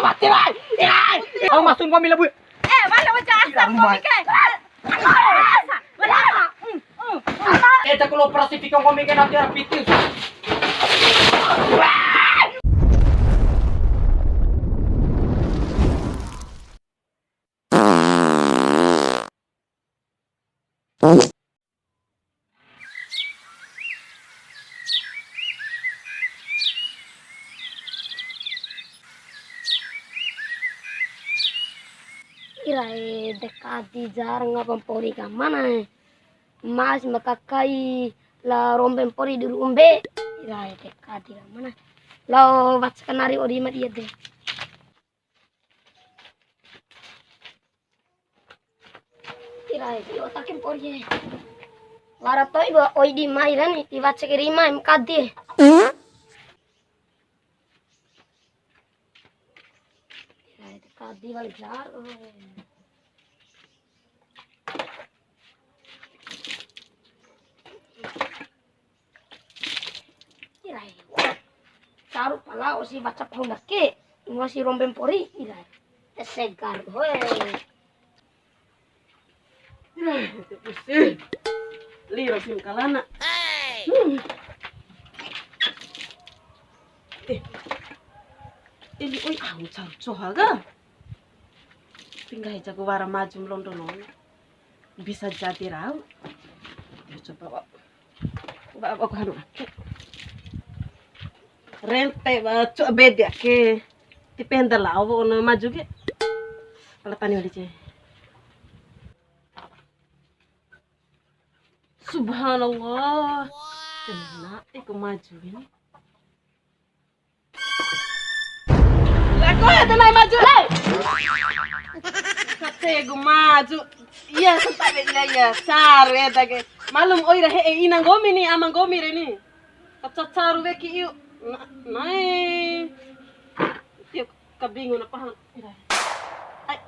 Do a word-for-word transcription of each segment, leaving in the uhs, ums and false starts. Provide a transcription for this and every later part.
Mati, rai. Au masun gua mila, Bu. Eh, mana wajah asam gua mikir. Wala asa, wala asa. Hmm, hmm. Eh, tak lo operasi piko nggomi ke nanti rapi tu. Irae, de kadi jarang apa mpori ka mana e. Mas ma kakai la rombe mpori di ru'u mbe. Irae, de kadi ka mana. Lao waca kanari ori ma dia de. Irae, ti otakin pori e. Wara to'i ba oi di mai rani, ti waca ke rima em kadi. Irae, ti kadi wali jar. Irae. Caru pala osi waca pahu ndake, ngosi rombe mpori, irae. Segar, hoe. Irae, te pusi. Liro sim kalana. Hmm. Eh. Eli, oi, au caru coha ga. Tinggal jago wara maju melondo-londo. Bisa jadi rau. Dia coba, Wak. Ba, ba, hanu ake. Rente, ba, cuk bede ake. Ti penda lao, wo, ono maju ke. Ala tani wali ce. Subhanallah. Kena, eh, kok maju ini? Lah, kok ya tenai maju? Hei! Kacegu maju. Iya, sentabe, iya, iya. Sare, dage. Malum, oi, ra he'e ina nggomi ni, ama nggomi re ni. Kacacaru weki iu. Na-, nae. Tio kabingu na paha. Ai.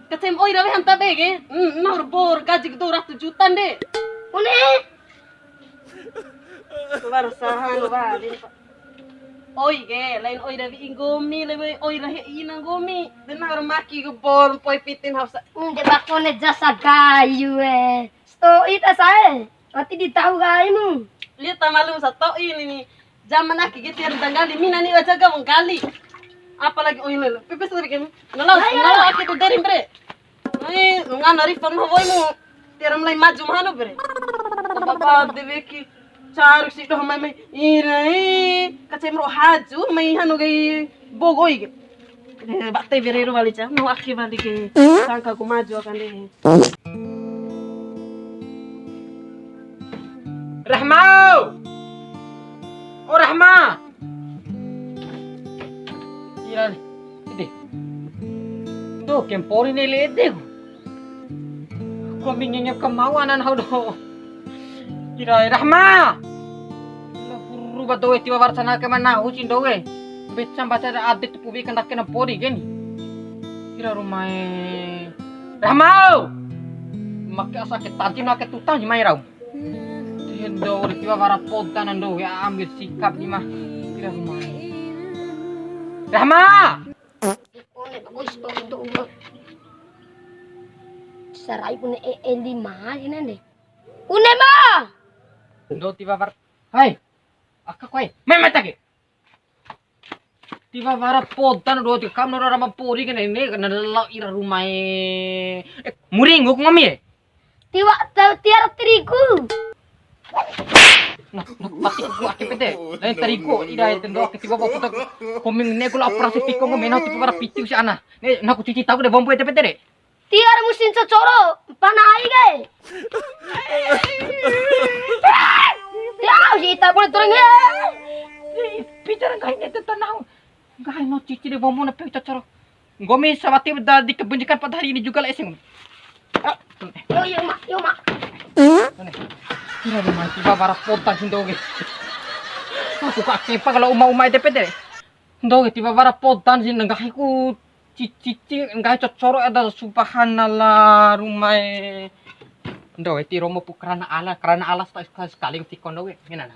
Kacem oi ra weha nta be ke. Hmm, nahu ra bor gaji ke dua ratus juta nde. Une. Wara saha no wali. Oi ke, lain oi ra wi'i nggomi, lain oi ra he'ina nggomi. De nahu ra maki ke bor poi pitin hausa. Unde bakone jasa gayu e. Sto'i ta sae. Wati di tahu kaimu. Lia ta malum sato'i ni, ni. Zaman ake ke tiar danggali mina ni waja ga wanggali. Apalagi oi lelo. Pepes tadi kami. Nala, ayo, nala ake tu deri bre. Ai, ngana rifan ma woi mu. Tiar mulai maju mahanu bre. Bapa de weki. Caru si doh mai mai. Ira, eh. Kacem ro haju mai hanu gai bogoi ke. Eh, bate bere ro wali ca. No ake wali ke. Sangka ku maju akan de. Rahma! O Rahma! Ira ni, ede. Ndo ke mpori ne le ede ku. Ko mi ngenge ka mau ana nahu doho. Ira Rahma! La huru ba doe tiwa wara sana ke ma nahu si ndoe. Mbeca mbaca ada ade tupu wi kandake na mpori ke ni. Ira Rumae. Rahma! Make asa ke tadi make tutang si mai rau. Tendo, tiwa wara poda na ndo, ya ambil sikap ni mah. Kira rumah. Rahma! One bagus, bagus, bagus. Sarai pune e, e lima ini deh. Pune ma. Ndo tiwa wara. Hai. Aka koe. Mai mata ke. Tiwa wara podan do ti kam nora rama pori kene ne kana lao ira rumae. Eh, muringu ku nggomi e. Tiwa ta-, tiara terigu. Nah, nah, pati ku ake pete. Lain terigu ira ete ndo ake tiwa bawa podan. Koming ne ku la operasi piko nggomi na tiwa wara piti usi ana. Ne, naku cici tahu de bombo ete pete de. Tiwara musim cocoro, pana ai ke. Ya, si ita boleh turun ke. Bicara nggahi ete tanau. Nggahi no cici de bombo na pe cocoro. Nggomi sawati da dikebunjikan pada hari ini juga la ese nggomi. Ah, yo, yo, Mak, yo, Mak. Kira de mati ba wara podan sindo ke. Aku ka kepa kalau uma-uma ete pete. Ndo ke tiwa wara podan si nggahi ku cici nggahi cocoro ada subhanallah rumae. Ndo ke ti romo pu karana ala, karana ala sekali, sekali fiko ndo ke. Ngena na.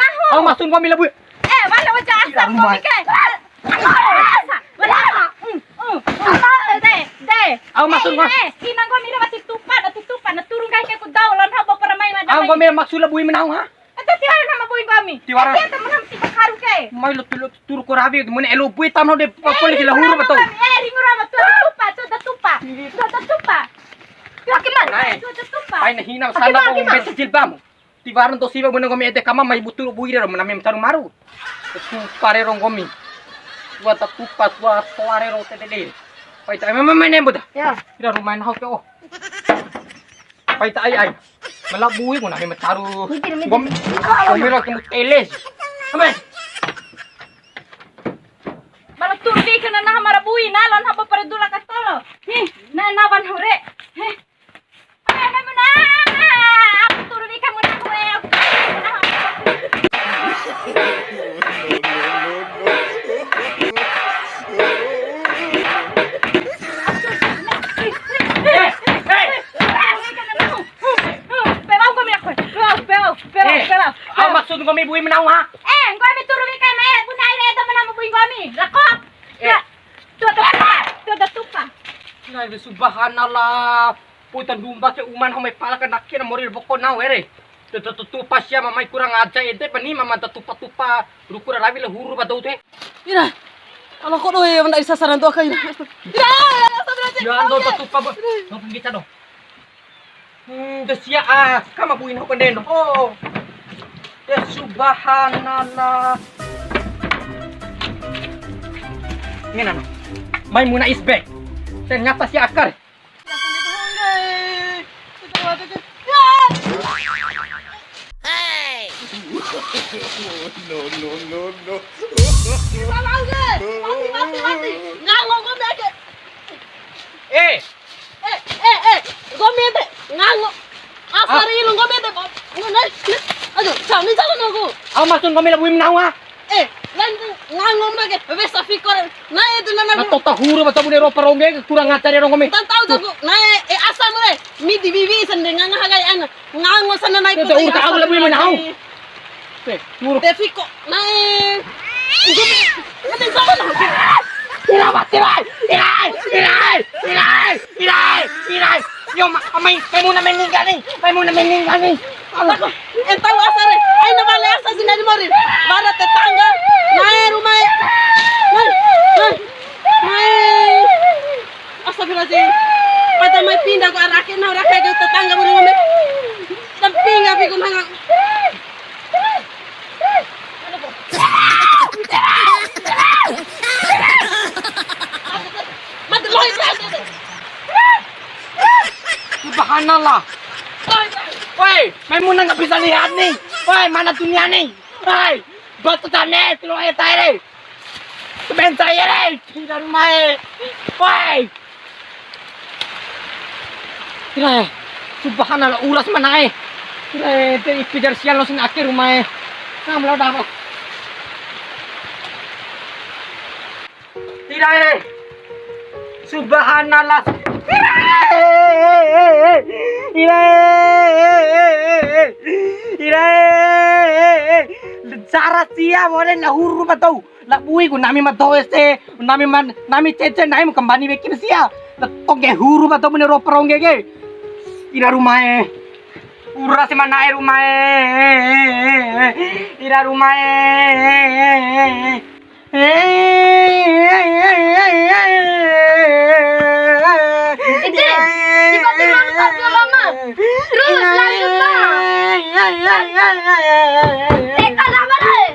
nahu. Au maksud nggomi la bui. Eh, wala wajah asam nggomi ke. Wala asa, wala asa. Mm, mm, mm. De, de. Au maksud nggomi. Eh, ina nggomi re wati tupa, wati tupa, na turu nggahi ke ku dou, lon hobo para mai madam. Au nggomi maksud la bui ma nahu, ha? Ete tiwara nama bui nggomi. Tiwara. Ete temen ham tiba karu ke. Mai lo turu, turu ko rawi, mene elo bui tam no de papol ki lahuru betul. Eh, ringu rama, tu tupa, tu tupa. Tu tupa. Laki mana? Ai. Tu tupa. Ai na hina sana ko mbete jilbam. Tiwara to siwa bune nggomi ede kama mai butu bui re ro, menami mataru maru. Tupa re ro nggomi. Tua ta tupa, tua toa re ro tete de. Pai ta meme mene buda. Ya. Ira rumah nahu ke, oh. Pai ta ai ai. Mala bui nggomi mataru. Mikir, mikir. Nggomi, nggomi ro kemu teles. Ambe. Mala turbi kena nah mara bui na lon haba para dula katolo. Hi, na na wan hore. Heh. Ayo, Muna. Aku turun ikan Muna, gue. Aku turun ikan Muna. Pebau kami aku. Pebau, pebau, pebau, Eh, pebau. Au maksud nggomi bui ma nahu, ha? Eh, nggomi turu ikan, eh, Bunda Aire itu mana bui nggomi? Lako. Eh. Tuh, tuh, tuh, tuh, tuh, tuh. Nah, subhanallah. Pui ta ndumba ke uman homai pala ka naki na mori boko nahu ere. Tuh, tuh, tuh, tuh, pas ya mamai kurang aja ede pani mama ta tupa-tupa ruku ra rawi le huru ba dou te. Ira. Ala kodo ya mendai sasaran tuh aka ira. Ira, astagfirullahaladzim. Ya, ando ta tupa ba. Mau pembicara dong. Hmm, de sia ah, kama buin ho kandendo. Oh. Ya subhanallah. Ngena na. Maimunah is back. Ternyata si Akar. No, no, no, no. Mati, mati, mati. Ngango, ngango, ngango. Eh, Eh, eh, eh, nggomi ede, ngango. Asari lu nggomi ede, bo-, ngu-, nai, nai, aduh, jami jalan aku. Au maksud nggomi la bui mena nahu. Eh, lan ngango mena ke, wes safi koren. Nai itu nana. Na tota huru mata bune ro parongge, kurang ajar ya nggomi. Tan tahu jago. Nai, eh, asam le. Midi bibi sende nganga hagai ana. Ngango sana nai. Ede putri urut asam aku la bui mena nahu. Eh, nurut. Te fiko, nae. Irai, irai, irai, irai, irai, irai, irai. Yo, ma-, amai, Maimunah meninggal nih, Maimunah meninggal nih. Allah. Entau asa re, aina bale asa sina di mori. Bara tetangga, nae rumae. Nae, nae, nae. Astagfirullahaladzim. Pada mai pindah ku arake, na arake ke tetangga mori ngombe. Dan pindah pi ku nanga. Subhanallah. Woi, Maimunah nggak bisa lihat nih. Woi, mana dunia nih? Woi, batu tane, tilo eta re. Sebentar ya re, tinggal rumah e. Woi. Irae, subhanallah, uras ma na'e. Irae, de ipi jar sial losin ake rumae. Ngam lao daho. Irae, subhanallah. Irae, irae, cara sia mone na huru ma tau. La bui ku nami ma doho ese, nami ma, nami cece nami ma kambani weki na sia. La tongge huru ma to bune ro parongge ke. Ira rumae. Ura si ma na'e rumae. Ira rumae. Ede, tiba-tiba lu tak jual lama. Terus lanjut lah. Teka sama deh.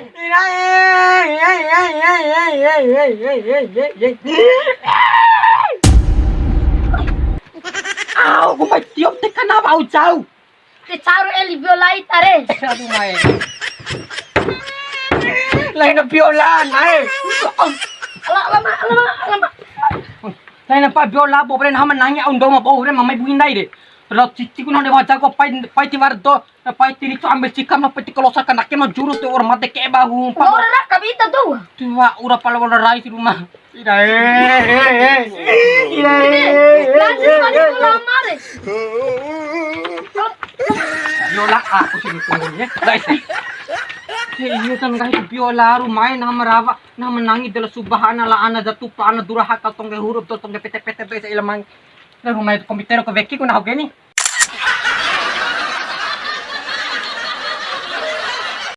Au, ku mai tiop teka na bau jau. Te caru eli biola ita re. Aduh, mai. Laina biola, nai. Ala, alamak, alamak, alamak. Laina pa biola, bo bre, naha ma nangi au ndo ma bo bre, mamai bui ndai re. Ro cici ku nande waja ko pai, pai ti wardo. Pai ti ricu ambil cikam, pai ti kalosa kanake ma jurus tu ora mate ke bahu. Ora raka bita tu. Tua ura pala wala rai si rumah. Irae. Irae. Lanjut, lanjut, lama deh. Biola aku sini tunggunya. Guys. Iya kan guys, biola rumae naha ma rawa, naha ma nangi dela subhanallah ana jatupa ana duraha ka tongge huruf to tongge pete-pete to isa ilamang. Rumae komputer ko weki ku nahu geni.